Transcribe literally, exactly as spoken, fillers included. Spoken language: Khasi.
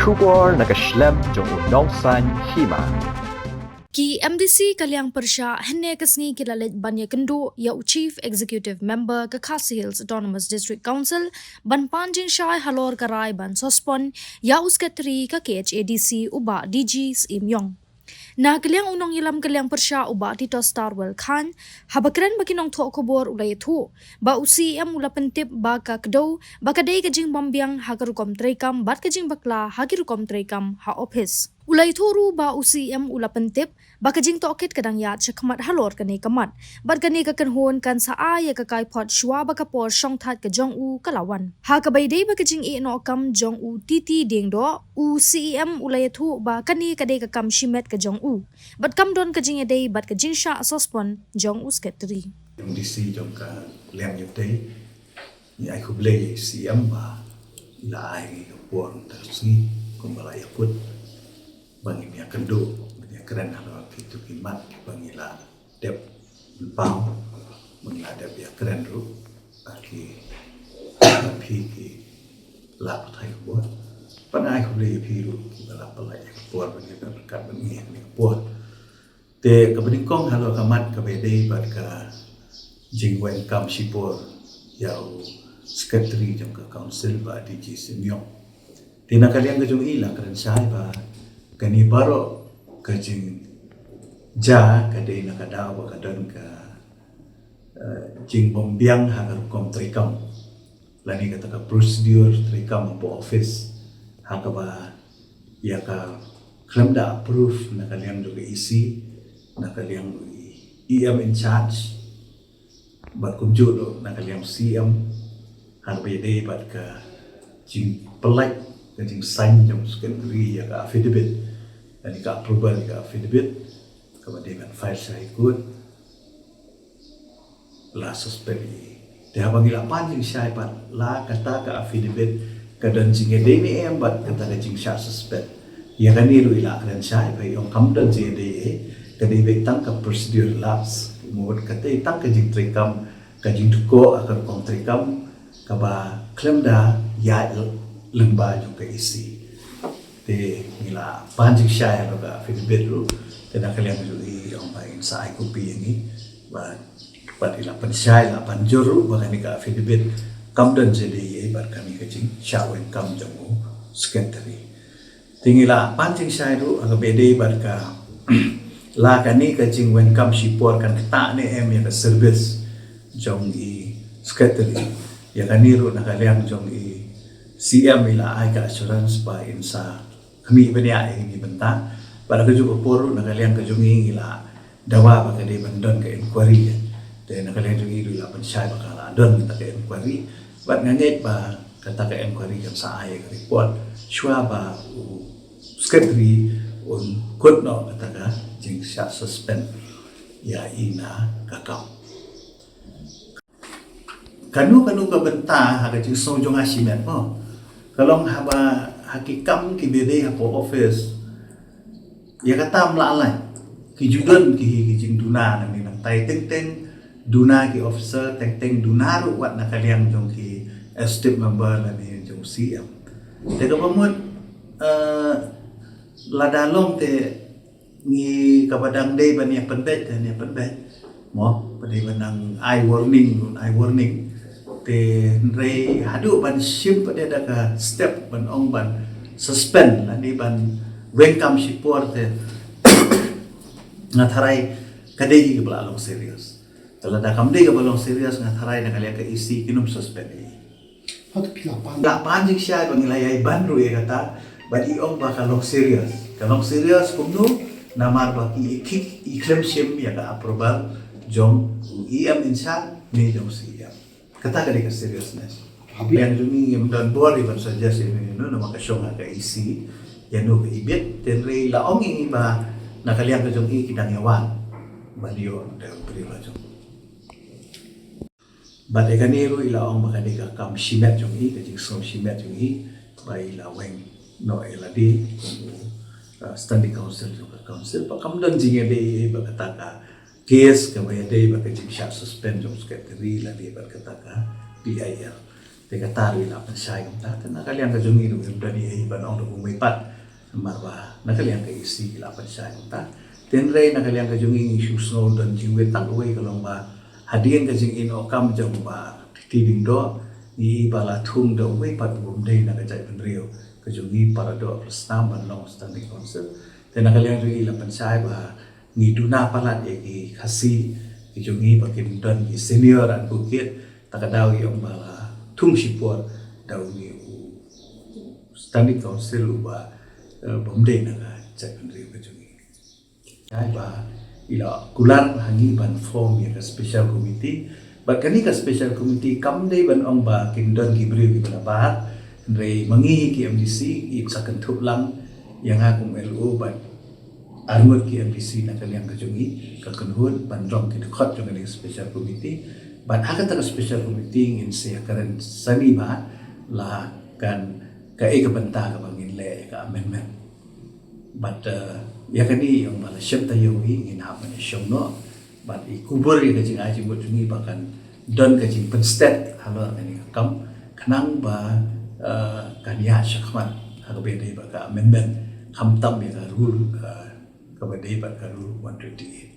Khubor na ka shlem jong u Nongsaiñ Hima. Ki M D C ka liang pyrshah hynne ka sngi ki la leit ban ïakynduh ïa u Chief Executive Member ka Khasi Hills Autonomous District Council ban pan jingshai halor ka rai ban suspend ïa u Secretary ka K H A D C u Bah D G Syiem Yong. Na ka liang u nongïalam ka liang pyrshah u Bah Tito Starwell Chyne, haba kren bad ki nongthoh khubor u la ïathuh ba u C E M u la pyntip ba ka kdew ba ka dei ka jingbymbiang ha ka rukom treikam bad ka jingbakla ha ki rukom treikam ha ophis. U la ïathuh ruh ba u C E M u la pyntip ba ka jingtohkit ka dang ïaid shakhmat halor kane ka mat bad kane ka kynhun kan sa ai ïa ka kaiphod shuwa ba ka por shongthait ka jong u ka la wan. Ha kaba ïadei bad ka jingïehnoh kam jong u T T Diengdoh, u C E M u la ïathuh ba kane ka dei ka kam shimet ka jong u bad kam don ka jingïadei bad ka jingshah suspend jong u Secretary. M D C jong ka liang ïatei, ngi ai khublei ïa u C E M ba i la ai ngi ka por mynta ka sngi kumba la ïakut ba ngin ïakynduh, ngin ïakren halor kito ki mat ba ngi la dep paw, ba ngi la dep ïakren ruh ha ki, phi ki lad pathai khubor. Bad ai khublei ïa phi ruh kiba la pynlait ïa ka por ba ngi la ryngkat bad ngi ha kane ka por. Te kaba nyngkong halor ka mat kaba ïadei bad ka jingweng kam shipor ïa u Secretary jong ka Council Bah D G Syiem Yong. Te na ka liang ka jong i la kren shai ba kane baroh ka jingjia ka dei na ka daw ba ka don ka, eh, jingbymbiang ha ka rukom treikam lane kata ka procedure treikam hapoh office, ha kaba ïa ka khlem da approve na ka liang jong ka E C, na ka liang E M in charge, bad kumjuh ruh na ka liang C M, ha kaba ïadei bad ka jingpynlait, ka jingsign jong u Secretary ïa ka affidavit, lane ka approval ïa ka affidavit kaba dei ban file sha High Court, la suspend ïa i. Te haba ngi la pan jingshai pat, la kata ka affidavit ka don jingïadei ne em bad kata ka jingshah suspend? Ïa kane ruh i la kren shai ba i ong kam don jingïadei ei, ka dei beit tang ka procedure lapse, mut ka dei tang ka jingtreikam, ka jingdukok ha ka rukom treikam kaba khlem da ïaid lyngba jong ka E C. Te ngi la pan jingshai halor ka affidavit ruh, te na ka liang jong i i ong ba in sa ai copy ïa ngi, bad, bad i la pynshai, la pynjur ruh ba kane ka affidavit kam don jingïadei ei bad kane ka jingshah weng kam jong u Secretary. Te ngi la pan jingshai ruh ha kaba ïadei bad ka, la kane ka jingweng kam shipor kan ktah ne em ïa ka service jong i Secretary. Ïa kane ruh na ka liang jong i C M i la ai ka assurance ba in sa khmih bniah ïa kine ki bynta. Bad ha kajuh ka por ruh na ka liang ka jong i ngi la dawa ba ka dei ban don ka inquiry. Te na ka liang jong i ruh i la pynshai ba ka la don kata ka inquiry. Bad nga ngeit ba kata ka inquiry kan sa ai ka report shuwa ba u Secretary un kut noh kata ka jingshah suspend ïa i na ka kam. Kano kano ka bynta ha ka jingsngew jong nga shimet mo. Ka long haba ha ki kam kiba dei hapoh office, ïa kata ym lah lait. Ki ju don ki, ki jingduna nangne nangtai, teng teng duna ki officer, teng teng duna ruh wat na ka liang jong ki executive member lane jong C M. Te kaba mut, eh, lada long te ngi kaba dang dei ban ïa pynbeit, te ïa pynbeit. Mo, ba dei ban nang ai warning, ai warning. Te hynrei haduh ban shim pat da ka step ban ong ban suspend lane ban weng kam shipor te nga tharai ka dei kaba la long serious. Te lada kam dei kaba long serious nga tharai na ka liang ka E C kin ym suspend ei. Hato phi la pan? La pan jingshai ba ngi la ïai ban ruh ïa kata, bad i ong ba ka long serious. Ka long serious kumno, namar ba ki, ki, i khlem shim ïa ka approval jong u E M in charge ne jong C M. Kata ka dei ka seriousness. Habit. Ïa jong ngi ngim don bor ban suggest ïa ino ino namar ka shong ha ka E C, ïa ino ka ibit, te hynrei la ong ïa ngi ba na ka liang ka jong i ki dang ïa wan ban ïoh da ka briew la jong. Bad ïa kane ruh i la ong ba ka dei ka kam shimet jong i, ka jingsngew shimet jong i, ba i la weng noh ïa lade kum u, uh, standing counsel jong ka council. Ba kam don jingïadei ei bad kata ka case kaba ïadei bad ka jingshah suspend jong u secretary lane bad kata ka P I L. Te kata ruh i la pynshai kumta. Te na ka liang ka jong ngi ruh ngim don ei ei ban ong da kumwei pat. Namar ba na ka liang ka E C i la pynshai kumta. Te hynrei na ka liang ka jong ngi ngi shu sngew don jingwit tang kawei ka long ba hadien ka jingin okam jong Bah T T Lyngdoh, ngi i ba la thung da uwei pat u bym dei na ka jaitbynriew ka jong ngi para doh para snam ban long Standing Council. Te na ka liang jong ngi la pynshai ba ngi duna palat ïa ki Khasi ki jong ngi ba kin don ki senior Rangkut kit, ta ka daw i ong ba la thung shipor da u ngi u Standing Council uba, eh, bym dei na ka jaitbynriew ka jong ngi. Ai ba i la kular ha ngi ban form ïa ka special committee. Bad kane ka special committee kam dei ban ong ba kin don ki briew kiba nabar. Hynrei ma ngi hi ki M D C i sa kynthup lang ïa nga kum L O bad arngut ki M D C na ka liang ka jong ngi ka kynhun ban long ki dkhot jong kane ka special committee. Bad ha kata ka special committee ngin sa ïakren sani ba la kan kaei ka bynta kaba ngin leh ïa ka amendment. Bad, eh, ïa kane i ong ba la shem taïew hi ngin hap ban ïashong noh. Bad i kubur ïa ka jingai jingmut jong ngi ba kan don ka jingpynstet halor kane ka kam khnang ba, eh, kan ïaid shakhmat ha kaba dei bad ka amendment khamtam ïa ka rule, eh, kaba dei bad ka rule one twenty-eight.